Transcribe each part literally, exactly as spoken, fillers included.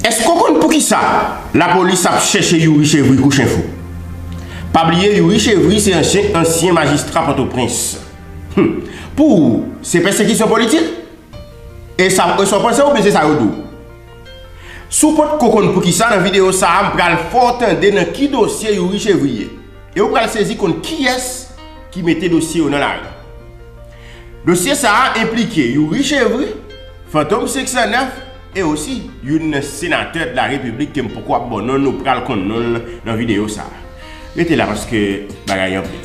Èske w konn poukisa lapolis ap chèche Youri Chevry kou chen fou? Pa bliye, Youri Chevry se ansyen, ansyen majistra Pòtoprens. Hum. Pou ou, se pèsekisyon politik? E sa, e sa w panse oubyen se sa yo di w? Si w potko konn poukisa, nan videyo sa a, m pral fè w tande nan ki dosye Youri Chevry ye. E w pral sezi konn kiyès ki mete dosye yo nan lari. Dosye sa a enplike Youri Chevry, Fantom senk san nèf, e osi youn nan senatè de la repiblik ke m poko ap ba w non l, nou pral konn non l nan videyo sa a. Rete la paske bagay yo anpil.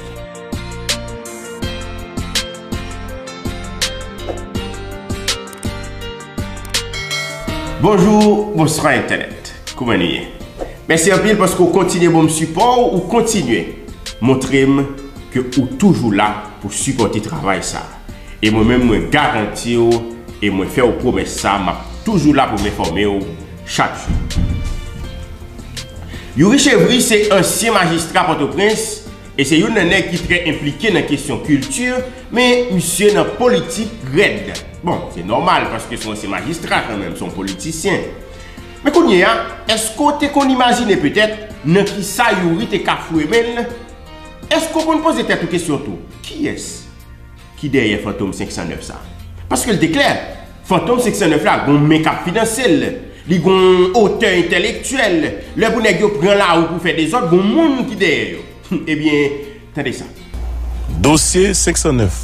Bonjou, bonswa entènèt. Kouman nou ye? Mèsi anpil paske w kontinye ban m sipò w, ou kontinye montre m ke ou toujou la pou sipòte travay sa a. E mwen menm, mwen garanti w e mwen fè w pwomès sa, m ap toujou la pou m enfòme w chak jou. Youri Chevry se ansyen majistra Pòtoprens e se youn nan nèg ki trè enplike nan kesyon kilti, men misye nan politik rèd. Bon, se nòmal paske se yon ansyen majistra kanmenm, se yon politisyen. Men kounye a, èske w te konn imajine petèt nan kisa Youri te ka foure men l? Èske w konn poze tèt ou kesyon tou? Kiyès ki dèyè Fantom senk san nèf sa? Paske l te klè, Fantom senk san nèf la gon men k ap finanse l, li gon otè entèlektyèl. Lè pou nèg yo pran lari pou fè dezòd, gon moun ki dèyè yo. Ebyen, tande sa. Dosye senk san nèf.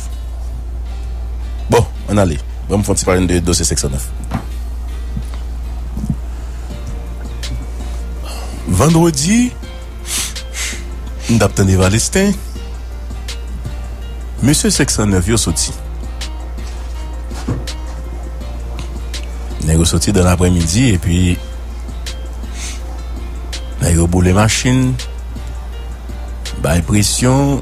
Bon, ann ale. Ban m fè yon ti pale de dosye senk san nèf. Vandredi, m t ap tande Valesten. Mesye senk san nèf yo soti. Nèg yo soti dan laprèmidi epi nèg yo boule machin, bay presyon.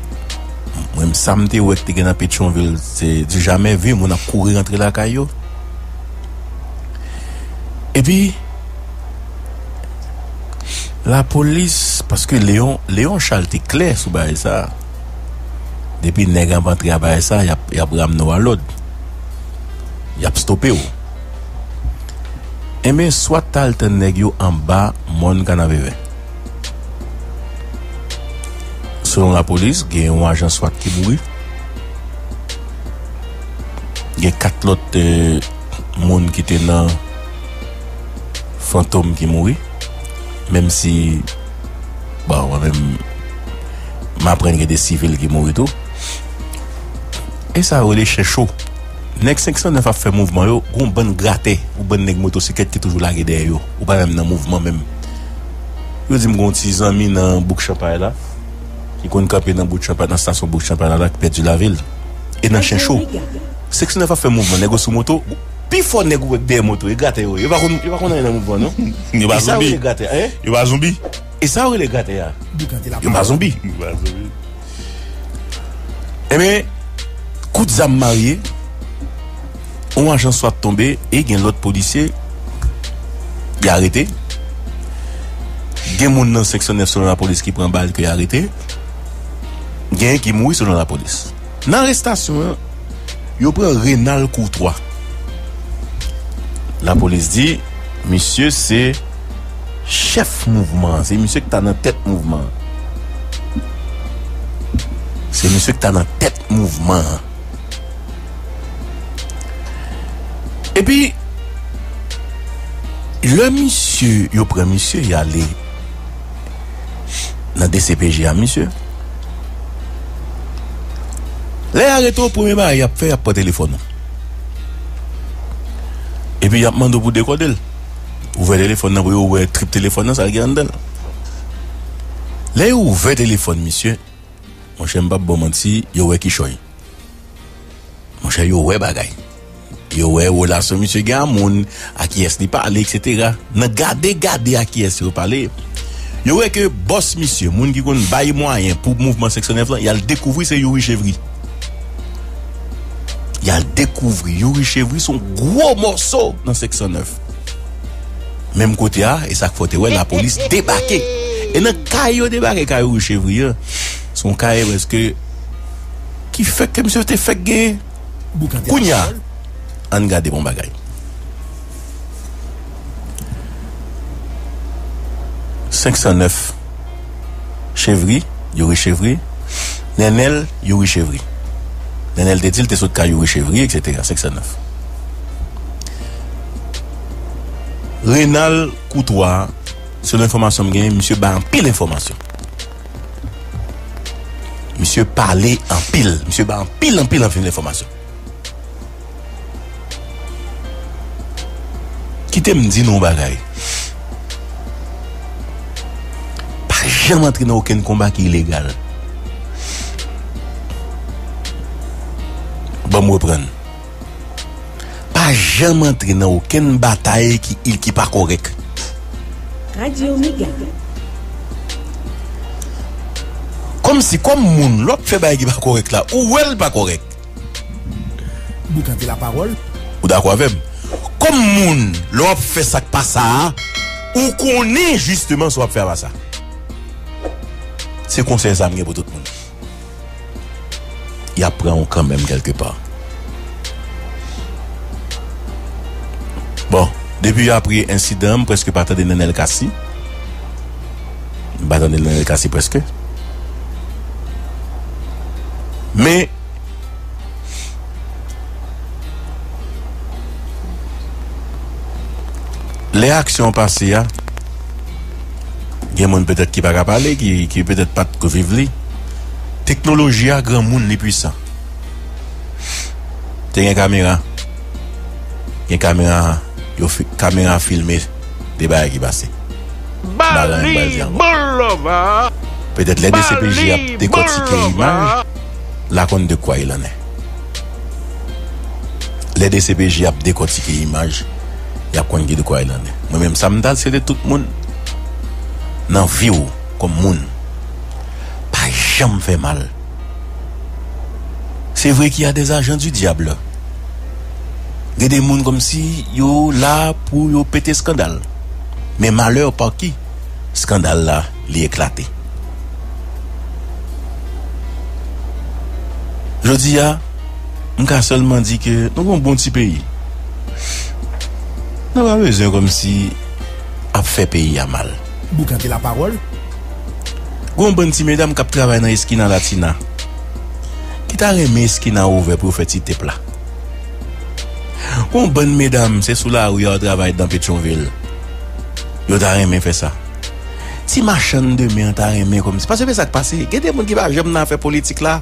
Mwen, sa m te wè k te gen nan Petyonvil, se du jamais vu, moun ap kouri rantre lakay yo. Epi, lapolis, paske Leon, Leon Charles te klè sou bagay sa a. Depi nèg ap antre a bagay sa a, y ap, y ap ramne w a lòd. Y ap stope w. Enben, swa t al tann nèg yo anba mòn Kanapevè. Selon lapolis, gen yon ajan swat ki mouri. Gen kat lòt, eh, moun ki te nan Fantom ki mouri. Menm si, bon, mwen menm, m aprann gen de sivil ki mouri tou. E sa yo rele chen cho. Nèg senk san nèf ap fè mouvman yo, gon bann gratè, yon bann nèg motosiklèt ki toujou lage dèyè yo. Ou pa menm nan mouvman menm. Yo di m gon ti zanmi nan bouk Chanpay la, ki konn kanpe nan bouk Chanpay, nan stasyon bouk Chanpay la, la ki pèdi lavi l. E nan chen cho. Senk san nèf ap fè mouvman, nèg yo sou moto, pi fò nèg ou wè k dèyè moto, e gratè yo ye. Yo pa konn, yo pa konn anyen nan mouvman, non. Yo pa zonbi. E sa yo rele gratè a. Yo pa zonbi. Yo pa zonbi. Enben, kout zam marye, yon ajan swat tonbe e gen lòt polisye y arete. Gen moun nan senk san nèf selon lapolis ki pran bal ke y arete. Genyen ki mouri selon lapolis. Nan arestasyon an, yo pran Renald Courtois. Lapolis di, misye se chèf mouvman an, se misye ki ta nan tèt mouvman an. Se misye ki ta nan tèt mouvman an. Epi, lè misye, yo pran misye, y ale nan D C P J a misye. Lè y arete w, premye bagay y ap fè, y ap pran telefòn ou. Epi y ap mande w pou dekòde l. Ouvè telefòn nan pou yo wè trip telefòn nan, sa l gen anndan l. Lè yo ouvè telefòn misye, monchè, m p ap ba w manti, yo wè kichòy. Monchè, yo wè bagay. Yo wè relasyon misye gen a moun, a kiyès li pale, etsetera. Nan gade, gade a kiyès yo pale, yo wè ke bòs misye, moun ki konn bay mwayen pou mouvman senk san nèf lan, y al dekouvri se Youri Chevry. Y al dekouvri Youri Chevry se yon gwo mòso nan senk san nèf. Menm kote a, e sa k fè w te wè lapolis debake. E nan kay yo debake, kay Youri Chevry an, se yon kay prèske ki fèk ke misye te fèk genyen. Kounye a, ann gade bon bagay. Senk san nèf, Chevry, Youri Chevry, Nènèl, Youri Chevry. Nènèl te di l te sot kay Youri Chevry, etsetera, senk san nèf. Renald Courtois, selon enfòmasyon m genyen, misye bay anpil enfòmasyon. Misye pale anpil, misye bay anpil, anpil, anpil enfòmasyon. Kite m di nou yon bagay. Pa janm antre nan okenn konba ki ilegal. Ban m reprann. Pa janm antre nan okenn batay ki, ki pa kòrèk. Radyo Mega. Kòmsi, kòm moun, lè w ap fè bagay ki pa kòrèk la, ou wè l pa kòrèk. Boukante lapawòl. Ou dakò avè m? Kòm moun, lè w ap fè sa k pa sa a, ou konnen jisteman sa w ap fè a pa sa. Se konsèy sa m gen pou tout moun. Y ap pran w kanmenm kèlkepa. Bon, depi apre ensidan an, m prèske pa tande Nènèl Cassy. M pa tande Nènèl Cassy prèske. Men, lè aksyon an pase a, gen moun petèt ki pa ka pale, ki, ki petèt pa t ko viv li. Teknoloji a granmoun, li pwisan. Te gen kamera. Gen kamera, yo fi-, kamera filme de bagay ki pase. M pa renmen m pral di ankò. Petèt lè D C P J ap dekòtike imaj, l a konn de quoi il en est. Lè D C P J ap dekòtike imaj, y ap konn ki de quoi il en est. Mwen menm, sa m ta swete tout moun nan vi w kòm moun, pa janm fè mal. C'est vrai qu'il y a des agents du diable. Gen de moun kòmsi yo la pou yo pete eskandal. Men malè pa ki eskandal la, li eklate. Jodi a, m ka sèlman di ke nou gon bon ti peyi. Nou pa bezwen kòmsi ap fè peyi a mal. Boukante lapawòl. Gon bann ti medam k ap travay nan eskina Latina ki ta renmen eskina ouvè pou yo fè ti tep la. Gon bann medam, se sou lari a yo travay dan Petyonvil. Yo ta renmen fè sa. Ti machann demen an ta renmen kòmsi. Paske men sa k pase. Gen de moun ki pa janm nan afè politik la.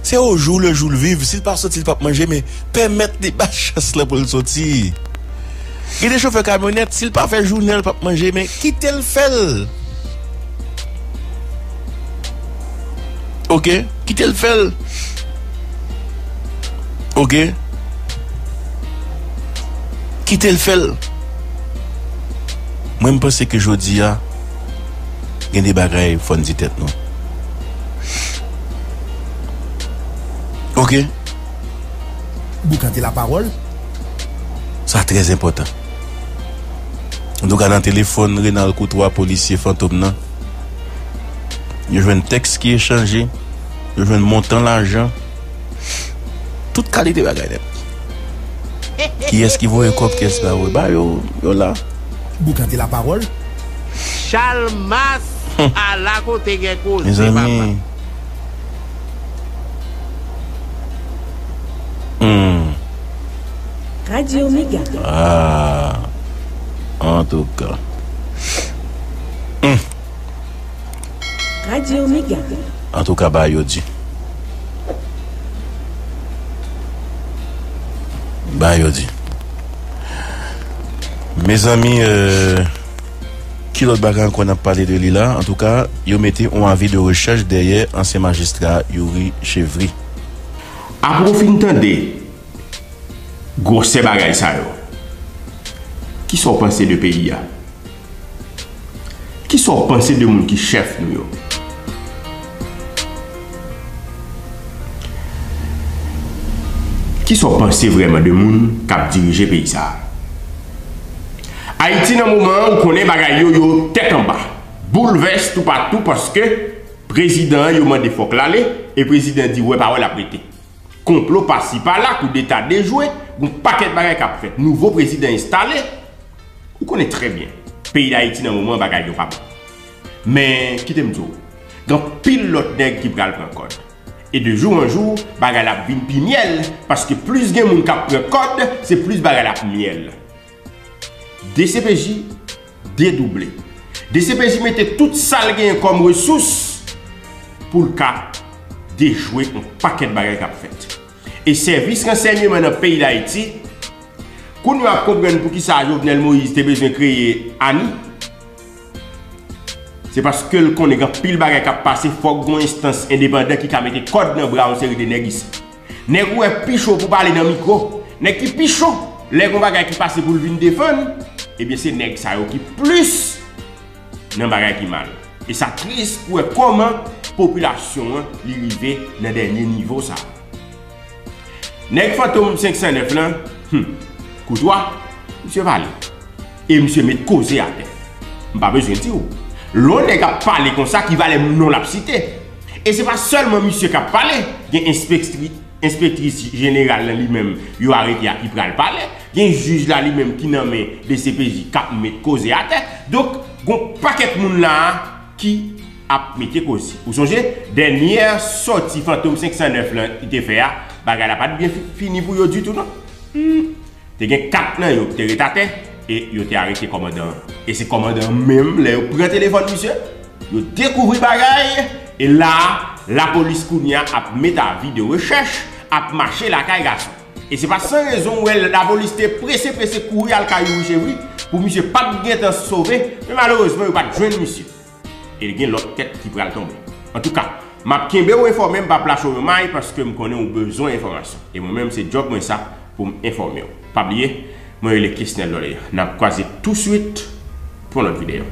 Se au jour le jour l viv. Si l pa soti, l p ap manje, men pèmèt li bay chans lan pou l soti. Gen de chofè kamyonèt, si l pa fè jounen, l p ap manje, men kite l fè l. Oke? Kite l fè l. Oke? Kite l fè l. Mwen, m panse ke jodi a, gen de bagay fò n di tèt nou. Oke? Boukante lapawòl. Sa trè enpòtan. Antouka, nan telefòn Renald Courtois, polisye Fantom nan, yo jwenn tèks ki echanje, yo jwenn montan lajan, tout kalite bagay nèt. Kiyès ki voye kòb, kiyès ki pa voye? Ba yo, yo la. Boukante lapawòl. Chalmas, ala kote gen koze, papa. Mezanmi. Hmm. Radyo Mega. Ah. Antouka. Hmm. Radyo Mega. Antouka, ba yo di. Ba yo di. Mezanmi, euh, ki lòt bagay ankò n ap pale de li la? Antouka, yo mete yon avi de rechèch dèyè ansyen majistra Youri Chevry. Apre w fin tande gwosè bagay sa yo, kisa w panse de peyi a? Kisa w panse de moun ki chèf nou yo? Kisa w panse vrèman de moun k ap dirije peyi sa a? Ayiti nan moman an, ou konnen bagay yo, yo tèt anba. Boulvès toupatou paske prezidan an yo mande fòk l ale, e prezidan an di wè pa wè l ap rete. Konplo pasi pala, koudeta dejwe, gon pakèt bagay k ap fèt. Nouvo prezidan enstale. Ou konnen trè byen, peyi Dayiti nan moman an bagay yo pa bon. Men kite m di w, gen anpil lòt nèg ki pral pran kòd. E de jou an jou, bagay la ap vin pi myèl, paske plis gen moun k ap pran kòd, se plis bagay la ap myèl. D C P J dedouble. D C P J mete tout sa l genyen kòm resous pou l ka dejwe yon pakèt bagay k ap fèt. E sèvis ransèyman nan peyi Dayiti, kounye a w ap konprann poukisa Jovenel Moïse te bezwen kreye ani. Se paske l konnen gen anpil bagay k ap pase, fòk gen yon enstans endepandan ki ka mete kòd nan bra yon seri de nèg isi. Nèg ou wè pi cho pou pale nan mikwo, nèg ki pi cho lè gen yon bagay ki pase pou l vin defann, ebyen se nèg sa yo ki plis nan bagay ki mal. E sa tris pou wè kòman popilasyon an li rive nan dènye nivo sa. Nèg Fantom senk san nèf lan, hmm, koutwa, misye pale. E misye met koze atè. M pa bezwen di w. Lè yon nèg ap pale konsa, ki valè non l ap site? E se pa sèlman misye k ap pale, gen enspektri, enspektris jeneral lan li menm, yo arete a ki pral pale, gen jij la li menm ki nan men D C P J k ap met koze atè. Donk, gon pakèt moun la a ki ap mete koze. Ou sonje, dènyè sòti Fantom senk san nèf lan li te fè a, bagay la pa t byen fi- fini pou yo ditou non. Hmm. Te gen kat nan yo ki te ret atè e yo te arete kòmandan an. E se kòmandan an menm, lè yo pran telefòn misye, yo dekouvri bagay, e la a, lapolis kounye a ap met avi de rechèch, ap mache lakay gason. E se pa san rezon w wè lapolis te prese prese kouri al kay Youri Chevry pou misye pa t gentan sove, men malerezman yo pa t jwenn misye. E gen lòt tèt ki pral tonbe. Antouka, m ap kenbe w enfòme, m p ap lache w yon may paske m konnen w bezwen enfòmasyon. E mwen menm, se djòb mwen sa pou m enfòme w. Pa bliye, mwen rele Kesnel Lorlean. N ap kwaze touswit pou yon lòt videyo.